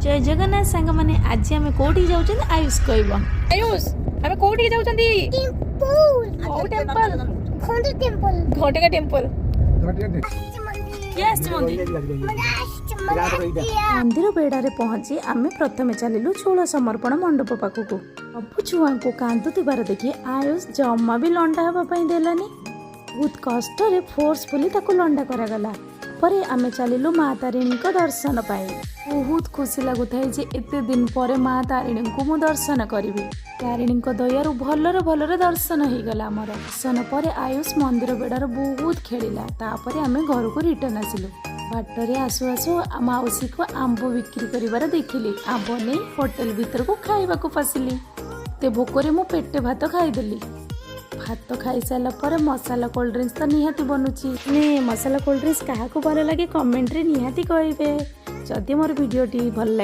ଜୟ ଜଗନ୍ନାଥ ସାଙ୍ଗମାନେ, ଆଜି ଆମେ କୋଉଠିକି ଯାଉଛନ୍ତି, ଆୟୁଷ କହିବ। ଆୟୁଷ, ଆମେ କୋଉଠିକି ଯାଉଛନ୍ତି? କୋଉ ଟେମ୍ପଲ? ଘଟଗାଁ ଟେମ୍ପଲ। କିଏ ଆସିଛି ମନ୍ଦିର? ମନ୍ଦିର ବେଢ଼ାରେ ପହଞ୍ଚି ଆମେ ପ୍ରଥମେ ଚାଲିଲୁ ଚୂଳ ସମର୍ପଣ ମଣ୍ଡପ ପାଖକୁ। ସବୁ ଛୁଆଙ୍କୁ କାନ୍ଦୁଥିବାର ଦେଖି ଆୟୁଷ ଜମା ବି ଲଣ୍ଡା ହେବା ପାଇଁ ଦେଲାନି। ବହୁତ କଷ୍ଟରେ ଫୋର୍ସଫୁଲି ତାକୁ ଲଣ୍ଡା କରାଗଲା। ପରେ ଆମେ ଚାଲିଲୁ ମା ତାରିଣୀଙ୍କ ଦର୍ଶନ ପାଇଁ। ବହୁତ ଖୁସି ଲାଗୁଥାଏ ଯେ ଏତେ ଦିନ ପରେ ମା ତାରିଣୀଙ୍କୁ ମୁଁ ଦର୍ଶନ କରିବି। ତାରିଣୀଙ୍କ ଦୟାରୁ ଭଲରେ ଭଲରେ ଦର୍ଶନ ହେଇଗଲା ଆମର। ଦର୍ଶନ ପରେ ଆୟୁଷ ମନ୍ଦିର ବେଢ଼ାରେ ବହୁତ ଖେଳିଲା। ତାପରେ ଆମେ ଘରକୁ ରିଟର୍ନ ଆସିଲୁ। ବାଟରେ ଆସୁ ଆସୁ ମାଉସୀକୁ ଆମ୍ବ ବିକ୍ରି କରିବାର ଦେଖିଲି। ଆମ୍ବ ନେଇ ହୋଟେଲ ଭିତରକୁ ଖାଇବାକୁ ପଶିଲି। ଏତେ ଭୋକରେ ମୁଁ ପେଟେ ଭାତ ଖାଇଦେଲି। ଭାତ ଖାଇସାରିଲା ପରେ ମସାଲା କୋଲ୍ଡ ଡ୍ରିଙ୍କସ୍ ତ ନିହାତି ବନୁଛି। ନେ ମସାଲା କୋଲ୍ଡ ଡ୍ରିଙ୍କସ୍ କାହାକୁ ଭଲ ଲାଗେ, କମେଣ୍ଟରେ ନିହାତି କହିବେ। ଯଦି ମୋର ଭିଡ଼ିଓଟି ଭଲ ଲାଗେ